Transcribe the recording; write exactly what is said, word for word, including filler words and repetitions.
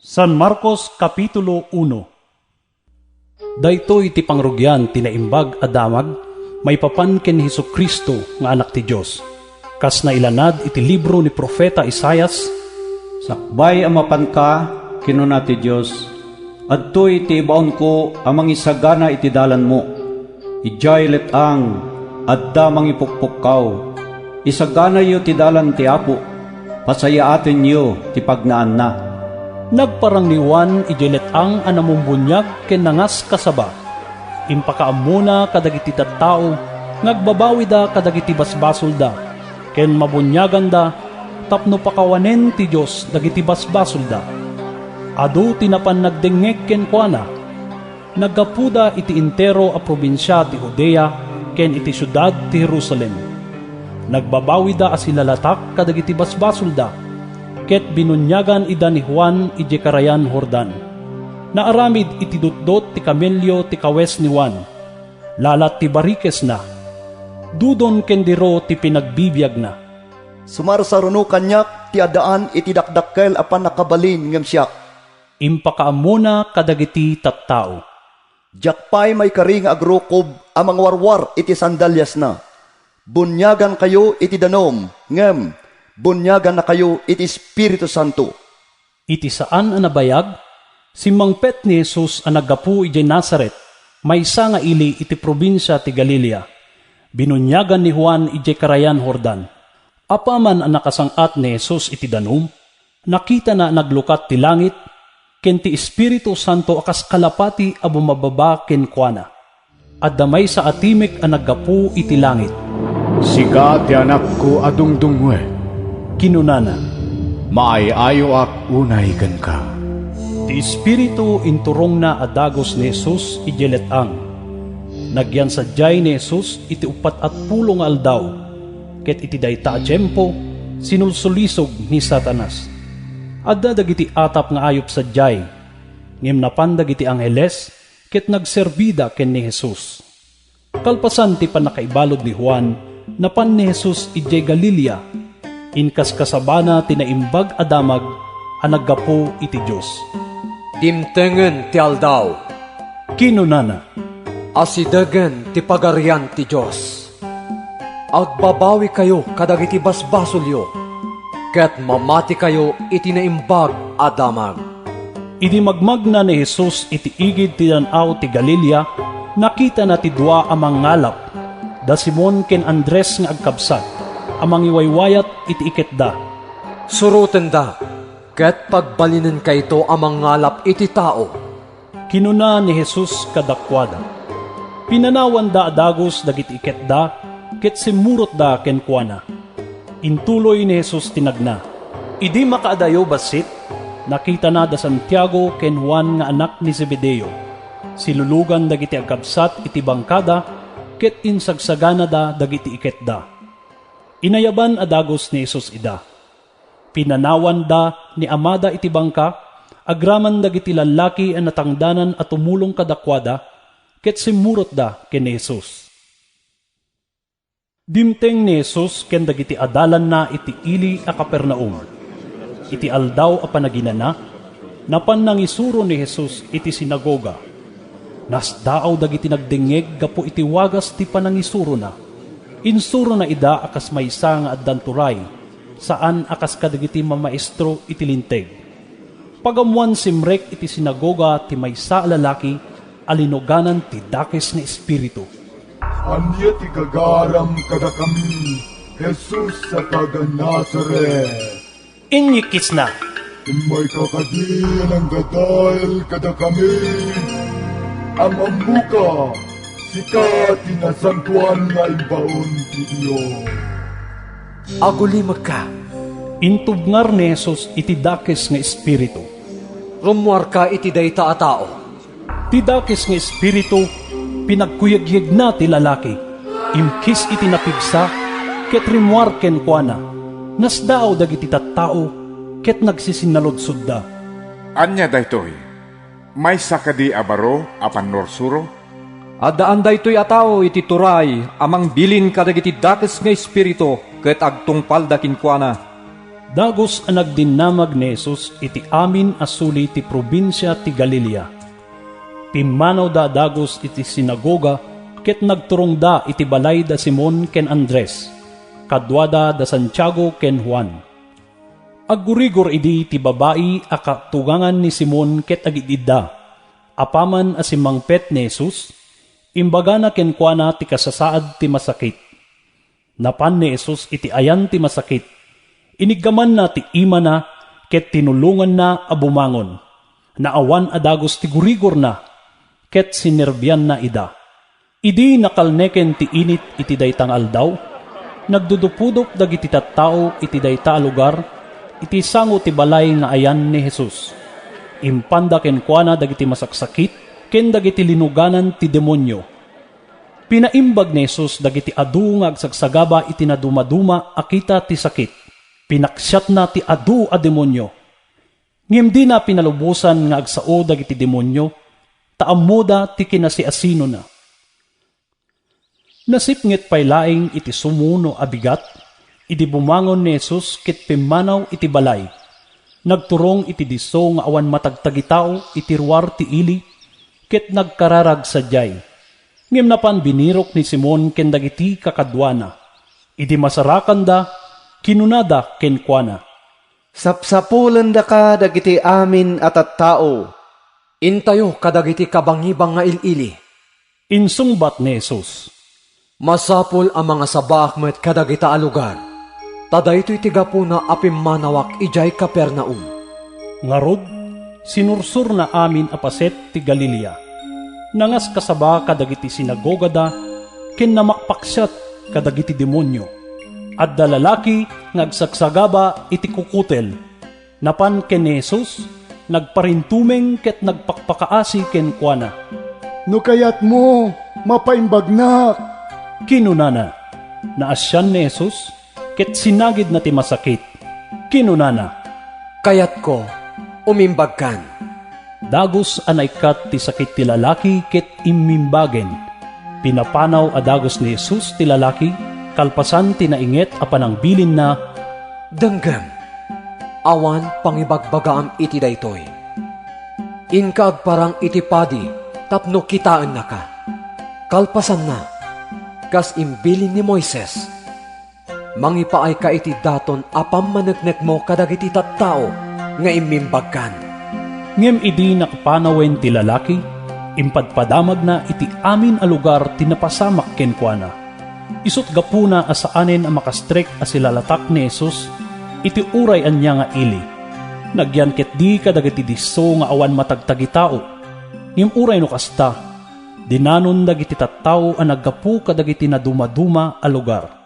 San Marcos, Kapitulo uno. Daytoy ti pangrugian ti Naimbag a Damag maipapan ken ni Jesu-Cristo nga Anak ti Dios, kas nailanad iti libro ni Profeta Isaias: "Sakbay a mapanka," kinuna ti Dios, "adtoy ti ibaonko a mangisagana iti dalanmo. Idiay let-ang, adda mangipukpukkaw. Isaganayo ti dalan ti Apo, pasayaatenyo ti pagnaanna." Nagparang ni Juan idiay let-ang a namumbuniag ken nangaskasaba. Impakaammona kadagiti tattao nga agbabawida kadagiti basbasolda, ken mabuniaganda tapno pakawanen ti Dios dagiti basbasolda. Adu ti napan nagdengngeg kenkuana. Naggapuda iti entero a probinsia ti Judea ken iti siudad ti Jerusalem. Nagbabawida a silalatak kadagiti basbasolda, ket binuniagan ida ni Juan idiay Karayan Jordan. Naaramid iti dutdot ti kamelio ti kawes ni Juan. Lalat ti barikesna. Dudon ken diro ti pinagbibiagna. "Sumarsaruno kaniak ti addaan iti dakdakkel a pannakabalin ngem siak," impakaammona kadagiti tattao. "Diak pay maikari nga agrukob a mangwarwar iti sandaliasna. Buniagankayo iti danum, ngem buniagannakayo iti Espiritu Santo." Iti saan a nabayag, simmangpet ni Jesus a naggapu idiay Nazaret, maysa nga ili iti probinsia ti Galilea. Binuniagan ni Juan idiay Karayan Jordan. Apaman a nakasang-at ni Jesus iti danum, nakitana a naglukat ti langit ken ti Espiritu Santo a kas kalapati a bumababa kenkuana. Adda maysa a timek a naggapu iti langit. "Sika ti Anakko a dungdungngoek," kinunana. "Maay-ayoak unay kenka." Ti Espiritu inturongna a dagus ni Jesus idiay let-ang. Nagyan sadiay ni Jesus iti uppat a pulo nga aldaw, ket iti dayta a tiempo, sinulsulisog ni Satanas. Adda dagiti atap nga ayup sadiay, ngem napan dagiti angheles ket nagserbida ken ni Jesus. Kalpasan ti pannakaibalud ni Juan, napan ni Jesus idiay Galilea. Inkaskasabana ti Naimbag a Damag a naggapu iti Dios. "Dimtengen ti aldaw," kinunana, "asidegen ti Pagarian ti Dios. Agbabawikayo kadagiti basbasolyo, ket mamatikayo iti Naimbag a Damag." Idi magmagna ni Jesus iti igid ti Dan-aw ti Galilea, nakitana ti dua a mangngalap, da Simon ken Andres nga agkabsat, a mangiwaywayat iti iketda. "Surotenda, ket pagbalinenkayto a mangngalap iti tao," kinuna ni Jesus kadakuada. Pinanawanda a dagus dagiti iketda, ket simmurotda kenkuana. Intuloy ni Jesus ti nagna. Idi makaadayo bassit, nakitana da Santiago ken Juan nga anak ni Zebedeo. Silulugan dagiti agkabsat iti bangkada ket insagsaganada dagiti iketda. Inayaban a dagus ni Jesus ida. Pinanawanda ni amada iti bangka, agraman dagiti lallaki a natangdanan a tumulong kadakuada, ket simmurotda ken ni Jesus. Dimteng ni Jesus ken dagiti adalanna iti ili a Capernaum. Iti Aldaw a Panaginana, napan nangisuro ni Jesus iti sinagoga. Nasdaaw dagiti nagdengngeg gapu iti wagas ti panangisurona. Insurona ida a kas maysa nga addan turay, saan a kas kadagiti mamaestro iti Linteg. Pagammoan, simrek iti sinagoga ti maysa a lalaki a linuganan ti dakes nga espiritu. "Ania ti gagaram kadakami, Jesus a taga-Nazaret?" Inyikkisna. "Immayka kadi a nanggadael kadakami? Am-ammoka, sika ti Nasantoan nga Imbaon ti Dios." "Agulimekka," intubngar ni Jesus iti dakes nga espiritu. "Rummuarka iti dayta a tao." Ti dakes nga espiritu, pinagkuyegyegna ti lalaki, imkis iti napigsa, ket rimmuar kenkuana. Nasdaaw dagiti tattao, ket nagsisinnaludsoda. "Ania daytoy? Maysa kadi a baro a pannursuro?" "Addaan daytoy a tao iti turay a mangbilin kadagiti dakes nga espiritu ket agtungpalda kenkuana. Dagus a nagdinnamag ni Jesus iti amin a suli ti probinsia ti Galilea. Pimmanawda a dagus iti sinagoga ket nagturongda iti balay da Simon ken Andres, kaduada da Santiago ken Juan. Aggurigor idi ti babai a katugangan ni Simon ket agid-idda. Apaman a simmangpet ni Jesus, imbagana kenkuana ti kasasaad ti masakit. Napan ni Jesus iti ayan ti masakit. Iniggamanna ti imana ket tinulonganna a bumangon. Naawan a dagus ti gurigorna ket sinerbianna ida. Idi nakalneken ti init iti dayta nga aldaw, nagdudupudop dagiti tattao iti dayta a lugar iti sango ti balay nga ayan ni Jesus. Impanda kenkuana dagiti masaksakit ken dagiti linuganan ti demonio. Pinaimbag ni Jesus dagiti adu nga agsagsagaba iti nadumaduma a kita ti sakit. Pinaksiatna ti adu a demonio. Ngem dina pinalubosan nga agsao dagiti demonio, ta ammoda ti kinasiasinona. Nasipnget pay laeng iti sumuno a bigat, idi bumangon ni Jesus ket pimmanaw iti balay. Nagturong iti disso nga awan matagtagitao iti ruar ti ili, ket nagkararag sadiay. Ngem napan binirok ni Simon ken dagiti kakaduana. Idi masarakanda, kinunada kenkuana, "Sapsapulendaka dagiti amin a tattao. Intayo kadagiti kabangibang nga il-ili." Insungbat ni Jesus, "Masapul a mangasabaak met kadagita a lugar, ta daytoy ti gapuna a pimmanawak idiay Capernaum." Ngarud, sinursorna amin a paset ti Galilea. Nangaskasaba kadagiti sinagogada ken namakpaksiat kadagiti demonio. Adda lalaki nga agsagsagaba iti kukutel. Napan ken ni Jesus, nagparintumeng ket nagpakpakaasi kenkuana. "No kayatmo, mapaimbagnak," kinunana. Naasian ni Jesus ket sinagidna ti masakit. Kinunana, "Kayatko, umimbagkan." Dagus a naikkat ti sakit ti lalaki ket immimbagen. Pinapanaw a dagus ni Jesus ti lalaki kalpasan ti nainget a panangbilinna, "Denggem, awan pangibagbagaam iti daytoy. Inka agparang iti padi tapno kitaennaka." Kalpasanna, kas imbilin ni Moises, "Mangipaayka iti daton a pammaneknekmo kadagiti tattao nga immimbagkan." Ngem idi nakapanawen ti lalaki, impadpadamagna iti amin a lugar ti napasamak kenkuana. Isut' gapuna a saanen a makastrek a silalatak ni Jesus iti uray ania nga ili. Nagyan ketdi kadagiti disso nga awan matagtagitao. Ngem uray no kasta, dinanon dagiti tattao a naggapu kadagiti nadumaduma a lugar.